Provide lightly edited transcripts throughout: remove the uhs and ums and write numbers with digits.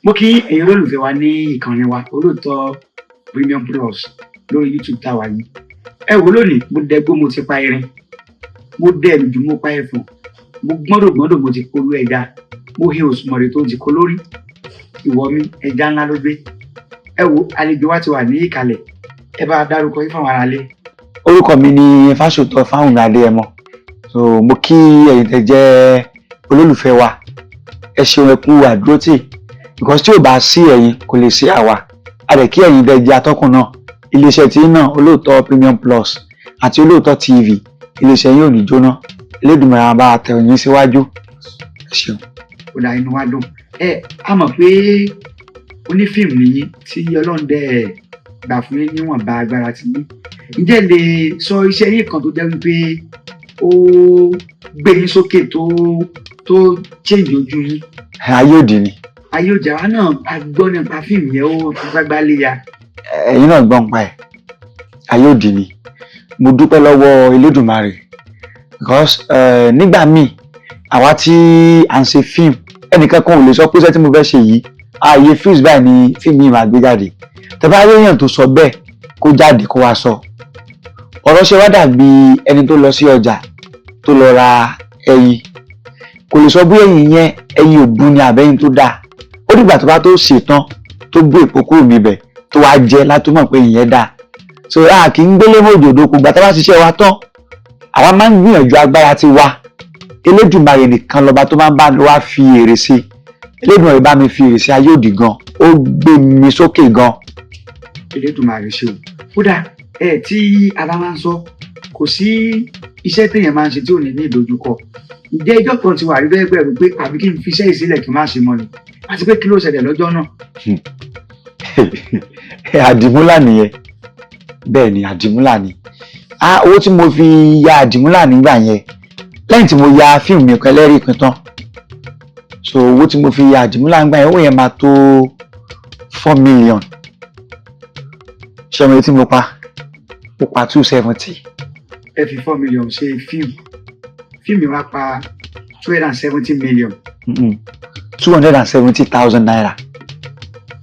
Mo kí ẹ̀yin olólùfẹ́ wa ní ìkànnì wa Olóòótọ́ Premium Plus lórí YouTube tá a wà yìí. Ẹ wò, lónìí mo dẹgbó, mo ti pa erin, mo dẹ ẹ̀rùjù, mo pa ẹfọ̀n, mo gbọ́ndògbọ́ndò, mo ti polú ẹja, mo he òṣùmàrè tó ti kó lórí ìwọ mi, ẹja ńlá ló gbé. Ẹ wo, àlejò wa ti wà ní ìkàlẹ̀. Ẹ bá a dárúkọ yín fáwọn aráalé. Orúkọ mi ni Fáṣòótọ́ Fáwùnmí Adéyẹmọ. So mo kí ẹ̀yin tẹ́ jẹ́ olólùfẹ́ wa, ẹ ṣeun, ẹ kú àdúrótì, because tí ò bá sí ẹ̀yin, kò lè sí àwa. A dẹ̀ kí ẹ̀yin tẹ́ jẹ́ atọ́kùn náà, iléeṣẹ́ tí náà, Olóòótọ́ Premium Plus àti Olóòótọ́ TV, iléeṣẹ́ yín ò ní jóná. Elédùmarè á bá wa tẹ̀ yín síwájú. Ẹ ṣeun. Ó dà, inú wa dùn. Ẹ a mọ̀ pé onífíìmù nìyí tí Ọlọ́run dẹ̀ gbà fún yín níwọ̀nba agbára ti yín. Ǹjẹ́ lè sọ iṣẹ́ yín kan tó jẹ́ wípé ó gbé yín sókè, tó change ojú yín? Ayé òdì ni. Ayé òjà wa náà, a gbọ́ nípa fíìmù yẹn, ó gbágbá léya. Ẹ̀yin náà gbọ́n pa ẹ̀. Ayé òdì ni. Mo dúpẹ́ lọ́wọ́ Elédùmarè because nígbà míì, àwa tí à ń ṣe fíìmù, ẹnìkan kan ò lè sọ pé iṣẹ́ tí mo fẹ́ ṣe yìí, ààyè fíìsì báyìí ni fíìmù yìí máa gbé jáde. Tẹ́ bá rí èèyàn tó sọ bẹ́ẹ̀, kó jáde kó wá sọ. Ọ̀rọ̀ ṣe wá dàbí ẹni tó lọ sí ọjà tó lọ ra ẹyin, kò lè sọ bí ẹyin yẹn, ẹyin òbú ni àbẹ́yìn tó dáa. Ó dìgbà tó bá tó ṣètán, tó gbé èpo kúrò níbẹ̀, tó wá jẹ látó mọ̀ pé ìyẹn dáa. So a kì í gbélé mọ́jòdó kò gbà. Tá a bá ṣiṣẹ́ wa tán, àwa máa ń gbìyànjú agbára ti wa. Elédùmarè nìkan lọ́ba tó máa ń bá mi wá fi èrè sí. Elédùmarè bá mi fi èrè sí ayé òdì gan, ó gbé mi sókè gan. Elédùmarè ṣe o. Kódà ẹ tí a bá máa ń sọ, kò sí iṣẹ́ téèyàn máa ń ṣe tí ò ní ní ìdojúkọ. Ǹjẹ́ ìjọ kan ti wà rí bẹ́ẹ̀ pẹ̀lú pé àbí kí n fi iṣẹ́ ìsílẹ̀, kí n má ṣe mọ́ ni? Àti pé kí ló ṣẹlẹ̀ lọ́jọ́ náà? Àdìmúlà nìyẹn. Bẹ́ẹ̀ ni, àdìmúlà ni. Ah, owó tí mo fi ya àdìmúlà nígbà yẹn, lẹ́yìn tí mo ya fíìmù mi Ẹlẹ́rìí Ìpín tán, so owó tí mo fi ya àdìmúlà nígbà yẹn, owó yẹn máa tó 4 million. Ṣé ọmọ tí mo pa, mo pa 270. Ẹ fi 4 million ṣe fíìmù, fíìmù wa pa 270 million? ₦270,000.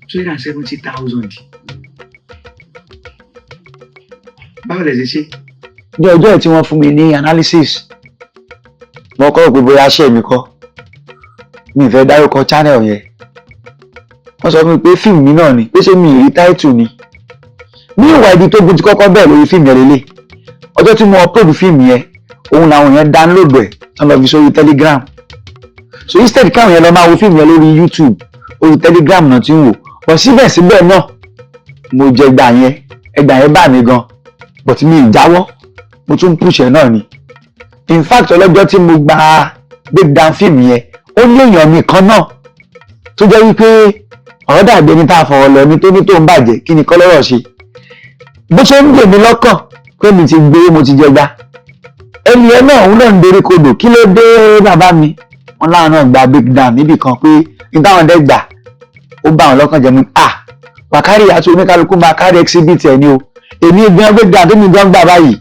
270,000. Báwo lẹ ṣe ṣe? Ní ọjọ́ yìí tí wọ́n fún mi ní analysis, mo kọ́ rò pé bóyá ṣé mi kọ́, mi ì fẹ́ dárúkọ channel yẹn. Wọ́n sọ fún mi pé fíìmù mi náà ni, pé ṣé mi ì rí title ni ní ìwà ibi tó gun ti kọ́kọ́ bẹ́ẹ̀ lórí fíìmù yẹn lélẹ̀. Ọjọ́ tí mo upload fíìmù yẹn, òun làwọn yẹn download ẹ̀ tán, lọ fi sórí Telegram. So instead káwọn yẹn lọ máa wo fíìmù yẹn lórí YouTube, orí Telegram náà ti ń wò. But síbẹ̀síbẹ̀ náà, mo jẹ gbà yẹn, ẹgbà yẹn bà mí gan, but mi ì jáwọ́, mo tún push ẹ̀ náà ni. In fact, ọlọ́jọ́ tí mo gba breakdown fíìmù yẹn, ó ní èèyàn mi kan náà tó jẹ́ wípé ọ̀rọ̀ dàbí ẹni tá a fọ̀rọ̀ lọ ní tó ní tó ń bàjẹ́. Kí ni kọ́lọ́rọ̀ ṣe bó ṣe ń dè mí lọ́kàn pé mi ti gbé, mo ti jẹ gbá ẹni yẹn náà, òun náà ń dorí kodò. Kí ló dé, bàbá mi? Wọn láwọn náà gba breakdown níbì kan, pé ní táwọn dẹ́ gbà, ó bá àwọn lọ́kàn jẹ́. Mu ah, wàkárí àti oníkálukú máa kárí exhibit ẹ̀ ní o. Èmi gan, breakdown tó mi gan gbà báyìí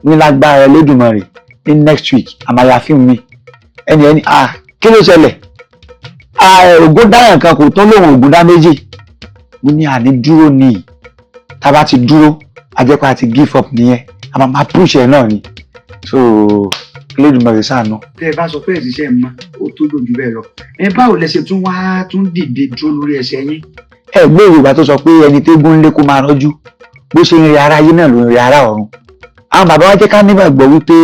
ní lágbára Ẹlẹ́dùmarè, ní next week àmàyà fíìmù mi. Ẹni ẹni ah, kí ló ṣẹlẹ̀? Ah, ògùn dáyàn kan kò tán lóhùn, ògùn dá méjì. Mo ní àní dúró ní, tá a bá ti dúró, a jẹ́ pé a ti give up nìyẹn. A máa máa push ẹ̀ náà ni. So Ẹlẹ́dùmarè ṣàánú. Tẹ ẹ bá sọ pé ẹ ṣiṣẹ́ mọ́, ó tó lójú bẹ́ẹ̀ lọ. Ẹ báwo lẹ ṣe tún wá tún dìde dúró lórí ẹsẹ̀ yín? Ẹ gbé Yorùbá tó sọ pé ẹni tégún ń lé kó máa rọ́jú, bó ṣe ń rí ara ayé náà ló ń rí ara ọ̀run. Àwọn bàbá wa jẹ́ ká nígbàgbọ́ wípé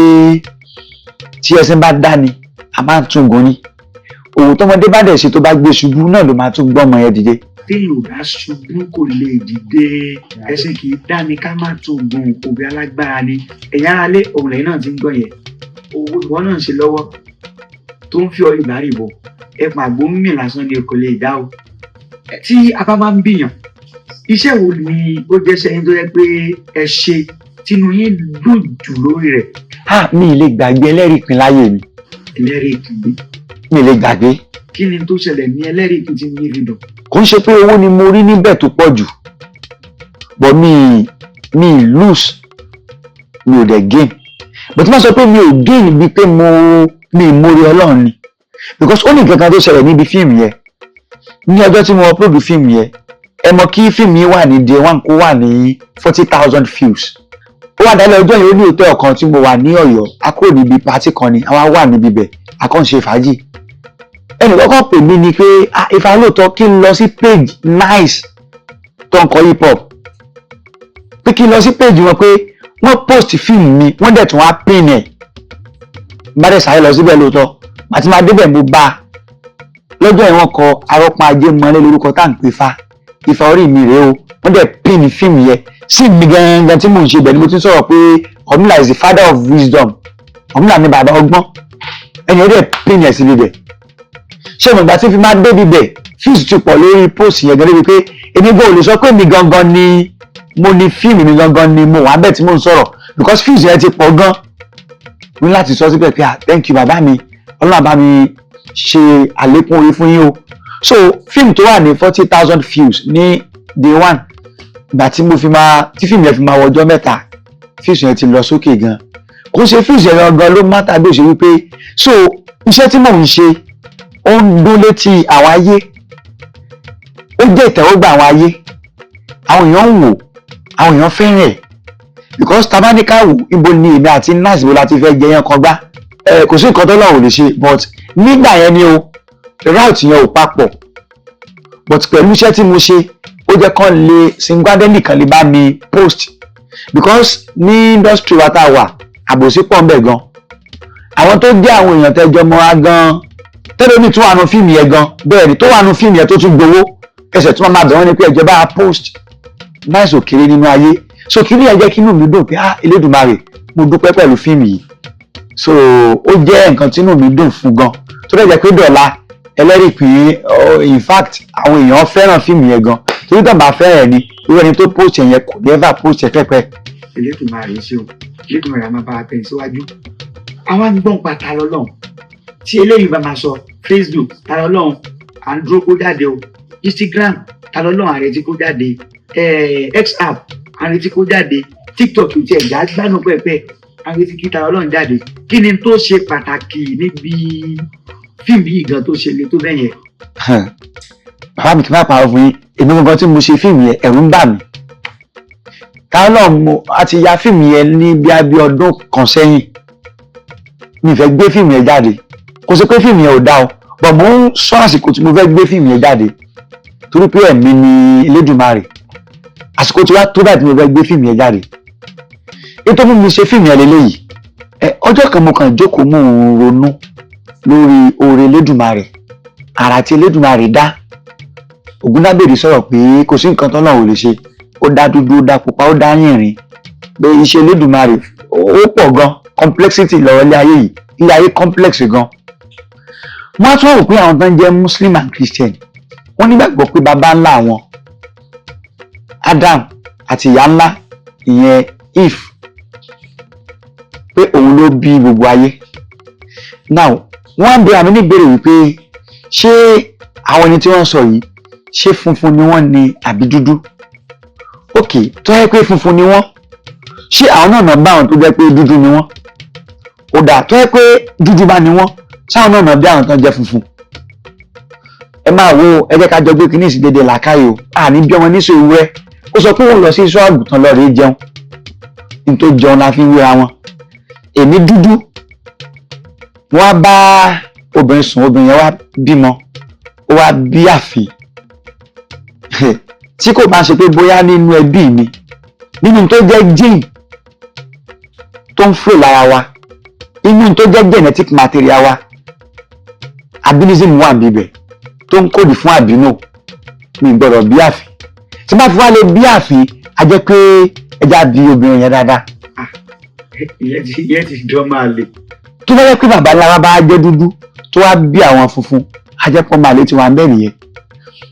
tí ẹṣin bá dá ni, a máa ń tún gun ni. Òwò tọmọdé bá dẹ̀ ṣe, tó bá gbé ṣubú náà, ló máa tún gbọ́mọ yẹn dìde. Téèyàn ò bá ṣubú, kò lè dìde. Ẹṣin kì í dá ni ká má tún gun, òbí alágbára ni. Ẹ̀yin ará lé, òun lẹ́yìn náà ti ń gbọ́ yẹn. Owó ìwọ náà ń ṣe lọ́wọ́ tó ń fi ọ ìbárì bọ̀, ẹ pàgbó ń mì lásán ni, kò lè dá o. Tí a bá máa ń bìyàn, iṣẹ́ wo ni ó jẹ́ sẹ́yìn tó yẹ pé ẹ ṣe tínú yín dùn jù lórí rẹ̀? Ha, mi ì lè gbàgbé Ẹlẹ́rìí Ìpín láyé mi. Ẹlẹ́rìí Ìpín? Mi ì lè gbàgbé. Kí ni tó ṣẹlẹ̀ ní Ẹlẹ́rìí Ìpín tí yín fi dùn? Kò ń ṣe pé owó ni mo rí níbẹ̀ tó pọ̀ jù, but mi lose, mi ò dẹ̀ gain. But tí wọ́n sọ pé mi ò gain, bíi pé mo mi ì mórí Ọlọ́run ni, because ó ní nǹkan kan tó ṣẹlẹ̀ níbi fíìmù yẹn. Ní ọjọ́ tí mo upload fíìmù yẹn, ẹ mọ̀ kí fíìmù yìí wà ní day one kó wà ní 40,000 views. Ó wà dálẹ̀ ọjọ́ yẹn. Ó ní hòtẹ́ẹ̀lì kan tí mo wà ní Ọ̀yọ́, a kúrò níbi party kan ni, àwa wà níbi bẹ̀, a kàn ń ṣe fàájì. Ẹnì kọ́kọ́ pè mí ni pé, "Ah, Ifá, lóòótọ́, kí n lọ sí page Nice tó ń kọ hip hop, pé kí n lọ sí page wọn, pé wọ́n post fíìmù mi, wọ́n dẹ̀ tún wá pin ẹ̀." Bá dẹ̀ sáré lọ síbẹ̀ lóòótọ́, àti máa débẹ̀, mo bá a lọ́jọ́ yẹn, wọ́n kọ "Arọ́pọ̀ Ajé Mọ́lé" lórúkọ tá à ń pè fa Ifá orí mi rèé o. Wọ́n dẹ̀ pin fíìmù yẹn sí mi gangan tí mò ń ṣe. Bẹ̀ ni mo ti ń sọ̀rọ̀ pé Ọ̀rúnmìlà is the father of wisdom, Ọ̀rúnmìlà ni bàbá ọgbọ́n. Ẹni ó dẹ̀ pin ẹ̀ síbi bẹ̀. Ṣé ìmọ̀ ìgbà tí fi máa débi bẹ̀, views ti pọ̀ lórí post yẹn gan débi pé èmi gan ò lè sọ pé mi gangan ni mo ní fíìmù, mi gangan ni mo wà bẹ́ẹ̀ tí mò ń sọ̀rọ̀, because views yẹn ti pọ̀ gan. Mo ní láti sọ síbẹ̀ pé, "Ah, thank you, bàbá mi, Ọlọ́run bá mi ṣe àlékún orí fún yín o." So fíìmù tó wà ní 40,000 views ní day one, ìgbà tí mo fi máa tí fíìmù yẹn fi máa wọ ọjọ́ 3, views yẹn ti lọ sókè gan. Kò ṣe views yẹn gangan ló má tàbí òṣèré wípé so iṣẹ́ tí mò ń ṣe, ó ń dún létí àwọn ayé, ó jẹ́ ìtẹ́wọ́gbà àwọn ayé, àwọn èèyàn ń wò, àwọn èèyàn fẹ́ràn ẹ̀, because tabaníkà wò, ibo ni èmi àti Nice bó la ti fẹ́ jẹyàn kan gbá ẹ? Kò sí nǹkan tó lọ́wọ́ lè ṣe, but nígbà yẹn ni o, route yẹn ò papọ̀, but pẹ̀lú iṣẹ́ tí mo ṣe, ó jẹ́ kán lè single-handedly kan lè bá mi post, because ní industry wa tá a wà, àbòsí pọ̀ ń bẹ̀ gan. Àwọn tó jẹ́ àwọn èèyàn tẹ́jọ́ mọ́ra gan tẹ́lẹ̀ mi tún wà nù fíìmù yẹn gan, bẹ́ẹ̀ ni tó wà nù fíìmù yẹn tó tún gbowó ẹsẹ̀ tí wọ́n máa bẹ̀ wọ́n ní pé ẹ̀jẹ̀ bá post Nice òkèrè nínú ayé. So kí ni ẹ jẹ́ kí inú mi dùn pé, ah, Elédùmarè, mo dúpẹ́ pẹ̀lú fíìmù yìí. So ó jẹ́ nǹkan tí inú mi dùn fún gan, tó dẹ̀ jẹ́ pé dọ̀la ẹlẹ́rìí pé in fact àwọn èèyàn fẹ́ràn fíìmù yẹn gan, torí tó bá fẹ́ràn ni, irú ẹni tó post yẹn kò ní ever post ẹ̀ pẹ́pẹ́. Elédùmarè ṣeun, Elédùmarè á máa bá wa tẹ̀ síwájú. Àwa ń gbọ́n pa Ta lọ́lọ́run tí eléyìí bá máa sọ. Facebook, Ta lọ́lọ́run, à ń dúró kó jáde o. Instagram, Ta lọ́lọ́run, à ń retí kó jáde. X app, à ń retí kó jáde. TikTok ò tiẹ̀ já gbádùn pẹ́ẹ́pẹ́, à ń retí kí Ta lọ́lọ́run jáde. Kí ni tó ṣe pàtàkì níbi fíìmù yìí gan tó ṣe le tó bẹ́ẹ̀ yẹn? Bàbá mi, kì í má parọ́ fún yín, èmi gangan tí mo ṣe fíìmù yẹn, ẹ̀rù ń bà mí. Táwọn náà mo a ti ya fíìmù yẹn ní bí abí ọdún kan sẹ́yìn. Mi fẹ́ gbé fíìmù yẹn jáde. Kò sí pé fíìmù yẹn ò dá o, but mo ń sọ àsìkò tí mo fẹ́ gbé fíìmù yẹn jáde, torí pé ẹ̀mí ni Elédùmarè. Àsìkò tí wàá tó báyìí tí mo fẹ́ gbé fíìmù yẹn jáde. Ètò mú mi ṣe fíìmù yẹn lélẹ́yìí ẹ, ọjọ́ kan mo kàn jókòó, mò ń ronú lórí oore Elédùmarè, àrà tí Elédùmarè dá. Ògúndábèdì sọ̀rọ̀ pé kò sí nǹkan tọ́lọ́run ò lè ṣe, ó dá dúdú, ó dá pupa, ó dá yìnrìn, pé iṣẹ́ Elédùmarè ó pọ̀ gan. Complexity lọ́rọ̀ ilé ayé yìí, ilé ayé complex gan. Wọ́n á tún rò pé àwọn tó ń jẹ́ Muslim and Christian, wọ́n nígbàgbọ́ pé baba ńlá wọn Adam àti ìyá ńlá ìyẹn Eve, pé òun ló bí gbogbo ayé. Now wọ́n á bi àmì níbèrè wípé, ṣé àwọn ẹni tí wọ́n sọ yìí, ṣé funfun ni wọ́n ni àbí dúdú? Ok, tó yẹ pé funfun ni wọ́n, ṣé àwọn náà náà bá àwọn tó jẹ́ pé dúdú ni wọ́n? Ó dà, tó yẹ pé dúdú bá ni wọ́n, sáwọn náà náà bí àwọn tó ń jẹ́ funfun? Ẹ máa wo, ẹ jẹ́ ká jọ gbé kínní sí dédé làákàyè o. Àní bí ọmọ níṣó ewúrẹ́ ó sọ pé òun lọ sí iṣọ́ àgùntàn lọ rèé jẹun, ní tó jẹun la fi ń wéra wọn. Èmi dúdú, wọ́n á bá obìnrin sùn, obìnrin yẹn wá bímọ, ó wá bí àfin. Tí kò bá ṣe pé bóyá nínú ẹbí mi, nínú tó jẹ́ gene tó ń flow lára wa, inú tó jẹ́ genetic material wa, albinism wà níbẹ̀ tó ń code fún albino. Mi gbọ́dọ̀ bí àfin. Tí bá fi wá lè bí àfin, a jẹ́ pé ẹja bí obìnrin yẹn dáadáa. Ìyẹn ti dán máa le. Tó bá yẹ pé bàbá ńlá wa bá jẹ́ dúdú tó wá bí àwọn funfun, a jẹ́ pọ́n máa lè ti wà ń bẹ̀ nìyẹn.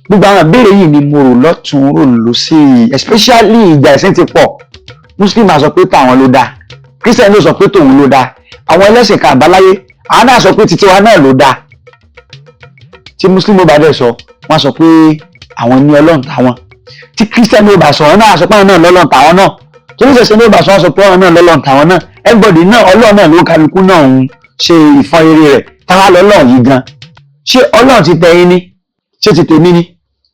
Gbogbo àwọn ìbéèrè yìí ni mo rò lọ́tún, rò lósì, especially ìjà ẹ̀sìn ti pọ̀. Muslim máa sọ pé tàwọn ló dáa, Christian ló sọ pé tòun ló dáa, àwọn ẹlẹ́sìn kan àbáláyé àwọn náà sọ pé títí wa náà ló dáa. Tí Muslim bá dẹ̀ sọ, wọ́n sọ pé àwọn ní Ọlọ́run táwọn. Tí Christian ló bá sọ, wọ́n náà sọ pé àwọn náà lọ́lọ́run táwọn náà. Tó ní sẹ̀sẹ̀ ló bá sọ, wọ́n sọ pé àwọn náà lọ́lọ́run táwọn náà. Everybody náà, Ọlọ́run náà ló kálukú náà ń ṣe ìfọ́n rere rẹ̀. Táwa lọ́lọ́run yìí gan? Ṣé Ọlọ́run ti tẹ yín ní? Ṣé ti tèmi ni?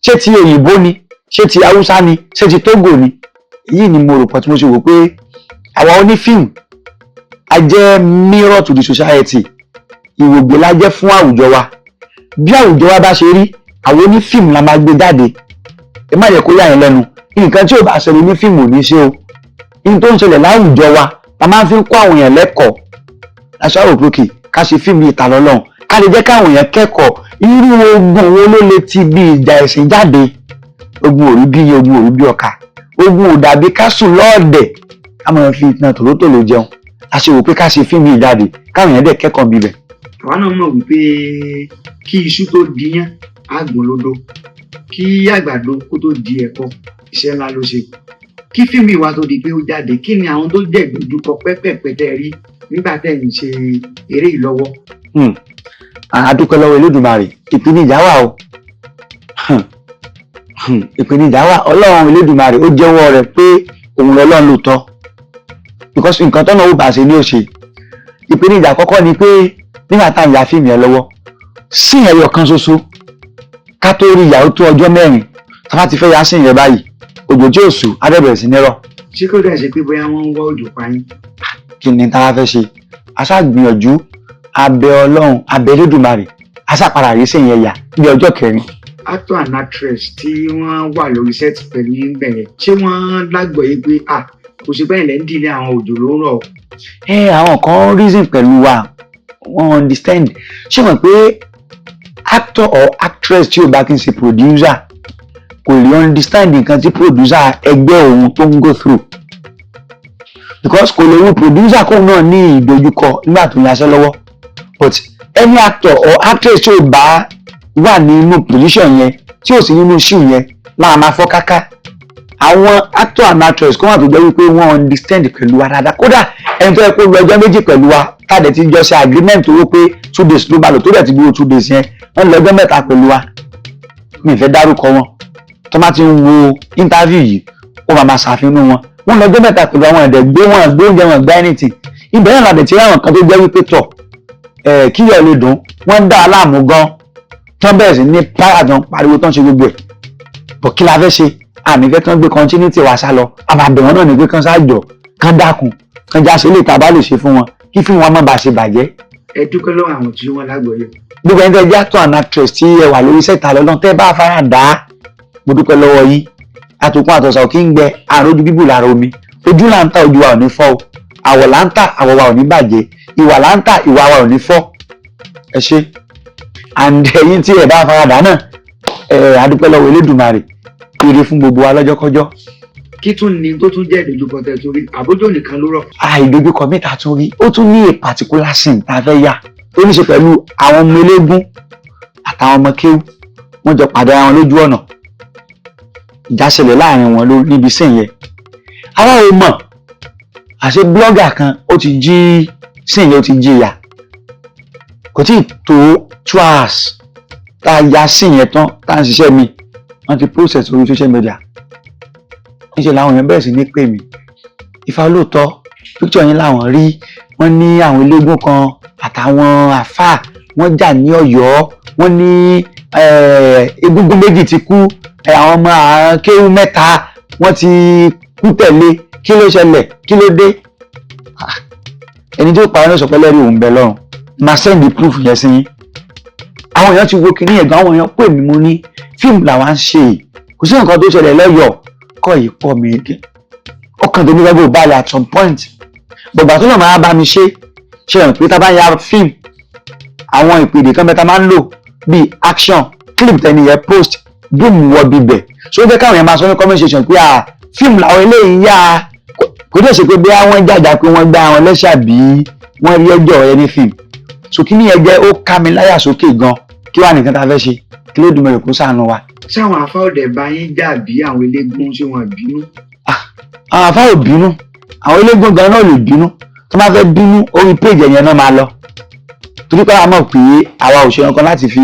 Ṣé ti òyìnbó ni? Ṣé ti Haúsá ni? Ṣé ti Tógò ni? Èyí ni mo rò pọ̀ tí mo ṣe wò pé àwa onífíìmù, a jẹ́ mirror to the society. Ìwògbé la jẹ́ fún àwùjọ wa. Bí àwùjọ wa bá ṣe rí, àwọn onífíìmù la máa gbé jáde. Ẹ má jẹ́ kó yà yín lẹ́nu, nǹkan tí ò bá ṣẹlẹ̀, onífíìmù ò ní ṣe o. Ní tó ń ṣẹlẹ̀ láwùjọ wa la máa fi ń kọ́ àwọn èèyàn lẹ́kọ̀ọ́. Aṣọ àròpọ̀kì ká ṣe fíìmù ìta lọ́lọ́run, ká lè jẹ́ káwọn èèyàn kẹ́kọ̀ọ́ irú ogun wo ló lè ti bí ìjà ẹ̀sìn jáde. Ogun òrí bí ogun, òrí bí ọkà, ogun ò dàbí ká sùn lọ́ọ̀dẹ̀, ká máa fi iná tòlótòló jẹun. A ṣe wò pé ká ṣe fíìmù yìí jáde, káwọn èèyàn dẹ̀ kẹ́kọ̀ọ́ bíbẹ̀. Àwa náà mọ̀ wípé kí iṣu tó diyán, àgbọ̀n lódó, kí àgbàdo kó tó di ẹ̀kọ, iṣẹ́ ńlá ló ṣe. Kí fíìmù ìwà tó di pé ó jáde, kí ni àwọn tó jẹ́ ìdojúkọ pẹ́pẹ̀pẹ́ tẹ́ rí nígbà tẹ́ ń ṣe eré yìí lọ́wọ́? A dúpẹ́ lọ́wọ́ Elédùmarè. Ìpèníjà wà o, ìpèníjà wà. Ọlọ́run Elédùmarè, ó jẹ́wọ́ rẹ̀ pé òun lọ́lọ́run lóòótọ́, because nǹkan tọ́nà ó bá ṣe ní ó ṣe. Ìpèníjà àkọ́kọ́ ni pé nígbà tá à ń ya fíìmù yẹn lọ́wọ́, sí ẹyọ kan ṣoṣo, ká tó rí ìyàwó tó ọjọ́ 4, tá bá ti fẹ́ ya sí yẹn báyìí, òjò tí ò sùn á dẹ̀ bẹ̀rẹ̀ sí ní rọ̀. Ṣé kò dẹ̀ ṣe pé bóyá wọ́n ń wá òjò pa yín? Kí ni tá a fẹ́ ṣe? A ṣáà gbìyànjú, abẹ Ọlọ́run, abẹ Elédùmarè, a ṣáà padà rí sí yẹn yà ní ọjọ́ kẹrin. Actor and actress tí wọ́n wà lórí set pẹ̀lú yín bẹ̀rẹ̀, ṣé wọ́n lágbọ̀ọ́yé pé ah, kò sí bẹ́ẹ̀ lẹ́ ń dìlé àwọn òjò ló ń rọ̀? Ẹ àwọn kan reason pẹ̀lú wa, wọ́n understand. Ṣé mọ̀ pé actor or actress tí ò bá kí n ṣe producer kò lè understand nǹkan tí producer ẹgbẹ́ òun tó ń go through, because kò lè wo producer kóun náà ní ìdojúkọ nígbà tó ń yaṣẹ́ lọ́wọ́. But any actor or actress tí ò bá wà nínú position yẹn, tí ò sí nínú shoe yẹn, láà máa fọ́ káká. Àwọn actor and actress kó wà tó jẹ́ wípé wọ́n understand pẹ̀lú wa dáadáa. Kódà ẹni tó yẹ kó lu ọjọ́ 2 pẹ̀lú wa, káàdẹ̀ ti jọ ṣe agreement owó pé 2 days ló bá lò, tó dẹ̀ ti dúró 2 days yẹn, wọ́n lọ ọjọ́ 3 pẹ̀lú wa. Mi ì fẹ́ dárúkọ wọn, tó bá ti ń wo interview yìí, ó máa ma ṣàfihàn wọn. Wọ́n lọ ọjọ́ 3 pẹ̀lú àwọn ẹ̀dẹ̀ gbé wọn, gbé oúnjẹ wọn, gbá anything. Ibẹ̀ náà làdẹ̀ tí ráwọn kan tó jẹ́ wípé tọ̀ ẹ̀ kíyọ̀ lè dùn, wọ́n dá aláàmú gan, tán bẹ̀rẹ̀ sí ní para, tán pariwo, tán ṣe gbogbo ẹ̀ bọ̀. Kí la fẹ́ ṣe? Àní fẹ́ kán gbé continuity wa sá lọ. Àbàbẹ̀ wọn náà ní pé kán ṣáàjọ, kán dákun, kán já ṣe lè ta bá lè ṣe fún wọn, kí fíìmù wọn má bàa ṣe bàjẹ́. Ẹ dúpẹ́ lọ́wọ́ àwọn tí wọ́n lágbọ̀ọ́yé. Gbogbo ẹni tẹ́ jẹ́ actor and actress tí ẹ wà lórí set lọ́dún, tẹ́ bá fara dà á, mo dúpẹ́ lọ́wọ́ yín. Àtòkùn àtọ̀sà ò kí ń gbẹ àrùn ojú bíbù lára omi. Ojú là ń ta, ojú wa ò ní fọ́ o. Àwọ̀ là ń tà, àwọ̀ wa ò ní bàjẹ́. Ìwà là ń tà, ìwà wa ò ní fọ́. Ẹ ṣé. And ẹ̀yin tí ẹ bá fara dà náà, ẹ a dúpẹ́ lọ́wọ́ Elédùmarè. Ire fún gbogbo wa lọ́jọ́kọ́jọ́. Kí tún ni tó tún jẹ́ ìdojúkọ tẹ́ torí àbójò nìkan ló rọ̀? Àìdojúkọ mẹ́ta tún rí, ó tún ní a particular scene tá a fẹ́ yà tó ní ṣe pẹ̀lú àwọn ọmọ eléégún àtàwọn ọmọ kéwú. Wọ́n jọ pàdé ara wọn lójú ọ̀nà, ìjà ṣẹlẹ̀ láàrin wọn ló níbi scene yẹn. Àwa ò mọ̀, àṣé blogger kan ó ti jí scene yẹn, ó ti jí yà. Kò tí ì tó 2 hours tá a ya scene yẹn tán, tá a ń ṣiṣẹ́ mi, wọ́n ti post orí social media. Níṣẹ́ làwọn èèyàn bẹ̀rẹ̀ sí ní pè mí, "Ifá olóòótọ́, picture yín làwọn rí. Wọ́n ní àwọn eléégún kan àtàwọn àfáà wọ́n jà ní Ọ̀yọ́, wọ́n ní egúngún méjì ti kú, àwọn ọmọ kéwú mẹ́ta wọ́n ti kú tẹ̀lé. Kí ló ṣẹlẹ̀? Kí ló dé?" Ẹni tí ó pa ọ́nà sọ̀pẹ́lẹ́ rí òun bẹ lọ́rùn, máa send proof yẹn sí yín. Àwọn èèyàn ti wo kinní yẹn gan. Àwọn èèyàn pè mí, mo ní fíìmù làwa ń ṣe, kò sí nǹkan tó ṣẹlẹ̀ lọ́yọ̀ọ́ kọ́ yìí pọ̀ mí. Ọkàn tó ní gbàgbọ́ balẹ̀ at some point, bọ̀gbà tó náà máa bá mi ṣe ṣe hàn pé tá a bá ya fíìmù, àwọn ìpèdè kan mẹ́ta máa ń lò bíi action, clip tẹni yẹn post boom wọ bíbẹ̀, so ó jẹ́ káwọn yẹn máa sọ ní comment section pé à, fíìmù làwọn eléyìí yá. Kò dẹ̀ ṣe pé bí wọ́n jàjà pé wọ́n gbá àwọn lẹ́sẹ̀ àbí wọ́n rí ẹjọ́ anything. So kí ni yẹn jẹ́, ó ká mi láyà sókè gan. Kí wàá nìkan tá a fẹ́ ṣe? Kí ló dùn mọ́ kó ṣàánú wa. Ṣáwọn afá ọ̀dẹ̀ bá yín jà bí àwọn eléégún, ṣé wọn bínú? Àwọn afá ò bínú, àwọn eléégún gan náà lè bínú. Tó máa fẹ́ bínú, orí péjì yẹn náà máa lọ, torí pé a mọ̀ pé àwa ò ṣe nǹkan láti fi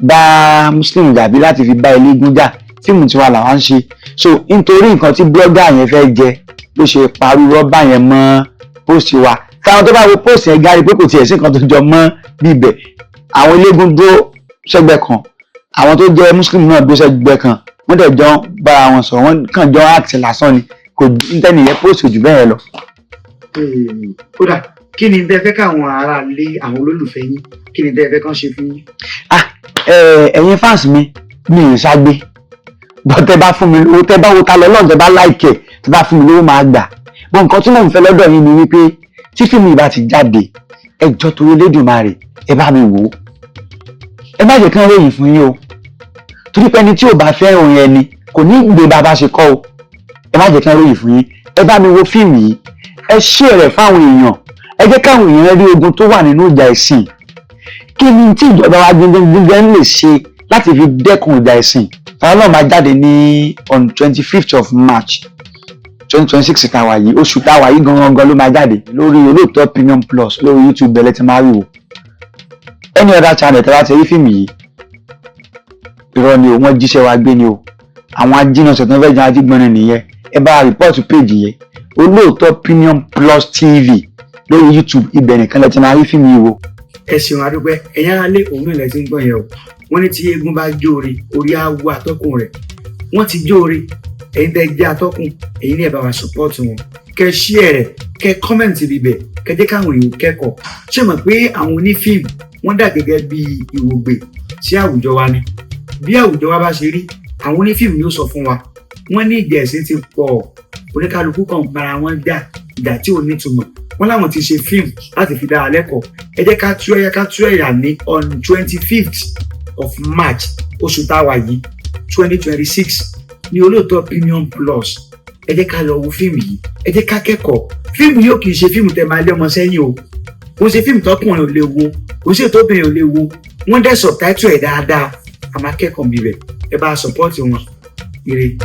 bá Muslim jà bí láti fi bá eléégún jà. Fíìmù tiwa làwa ń ṣe. So nítorí nǹkan tí blogger yẹn fẹ́ jẹ ló ṣe parí rọ́bà yẹn mọ́ post wa. Káwọn tó bá wo post yẹn gárí pé kò tiẹ̀ sí nǹkan tó jọ mọ́ bíbẹ̀. Àwọn eléégún dúró sẹ́gbẹ̀ẹ́ kan. Àwọn tó jẹ́ Muslim náà gbé sẹ́gbẹ́ kan, wọ́n dẹ̀ jọ bára wọn sọ̀rọ̀, wọ́n kàn jọ act lásán ni. Kò tẹ́nìyẹn post jù bẹ́ẹ̀ lọ. Kódà, kí ni tẹ́ fẹ́ káwọn ará lé, àwọn olólùfẹ́ yín, kí ni tẹ́ fẹ́ kán ṣe fún yín? Ah, ẹ̀yin fans mi, mi ò ṣàgbé bọ́. Tẹ́ bá fún mi lówó, tẹ́ bá wo Ta lọ́lọ́run, tẹ́ bá like ẹ̀, tẹ́ bá fún mi lówó, máa gbà bọ́. Nǹkan tí mò ń fẹ́ lọ́dọ̀ yín ni wípé tí fíìmù yìí bá ti jáde, ẹ jọ̀ọ́, torí Elédùmarè, ẹ bá mi wò ó. Ẹ má jẹ́ kí wọ́n ròyìn fún yín o, torí pé ẹni tí ò bá fẹ́ràn orin ẹni kò ní gbé bàbá ṣe kọ́ o. Ẹ má jẹ́ kí wọ́n ròyìn fún yín. Ẹ bá mi wo fíìmù yìí, ẹ share rẹ̀ fáwọn èèyàn. Ẹ jẹ́ káwọn èèyàn rí ogun tó wà nínú ìjà ẹ̀sìn. Kí ni tí ìjọba wa gbẹngbẹngbẹ ń lè ṣe láti fi dẹ́kun ìjà ẹ̀sìn? Àwọn náà máa jáde ní on 25th of March 2026 tàwa yìí. Oṣù tàwa yìí gangan gan ló máa jáde lórí Olóòótọ́ Premium Plus lórí YouTube. Bẹ̀rẹ̀ tí máa rí o. Any other channel tẹ́ bá ti rí fíìmù yìí, irọ́ ni o. Wọ́n jíṣẹ́ wa gbé ni o. Àwọn ajínasẹ̀ tó ń fẹ́ jẹun ajígbọ́n nìyẹn. Ẹ bá report page yẹn, Olóòótọ́ Premium Plus TV lórí YouTube. Ibẹ̀ nìkan lẹ ti máa rí fíìmù yìí wò. Ẹ ṣeun, adúpẹ́. Ẹ̀yin ará lé, òun náà lẹ ti ń gbọ́ yẹn o. Wọ́n ní tí eégún bá jóore, orí á wú atọ́kùn rẹ̀. Wọ́n ti jóore. Ẹ̀yin tẹ́ jẹ́ atọ́kùn, ẹ̀yin ní ẹ bá wa support wọn, kẹ́ share rẹ̀, kẹ́ comment bíbẹ̀, kẹ́ jẹ́ káwọn èèyàn kẹ́kọ̀ọ́. Ṣé mọ̀ pé àwọn onífíìmù, wọ́n dà gẹ́gẹ́ bí ìwògbè sí àwùjọ wa ni. Bí àwùjọ wa bá ṣe rí, àwọn onífíìmù yóò sọ fún wa. Wọ́n ní ìjà ẹ̀sìn ti pọ̀, oníkálukú kan bára wọn jà, ìjà tí ò nítumọ̀. Wọ́n láwọn ti ṣe fíìmù láti fi dára lẹ́kọ̀ọ́. Ẹ jẹ́ ká tú ẹ̀yà, ká tú ẹ̀yà ní on 25th of March, oṣù táwa yìí, 2026, ní Olóòótọ́ Premium Plus. Ẹ jẹ́ ká lọ wo fíìmù yìí, ẹ jẹ́ ká kẹ́kọ̀ọ́. Fíìmù yóò kì í ṣe fíìmù tẹ́ máa lé ọmọ sẹ́yìn o. Kò ṣe fíìmù tọkùnrin ò lè wo, kò ṣe tóbìnrin ò lè wo. Wọ́n dẹ̀ subtitle ẹ̀ dáadáa, a máa kẹ́kọ̀ọ́ mi rẹ̀. Ẹ bá support wọn. Ire.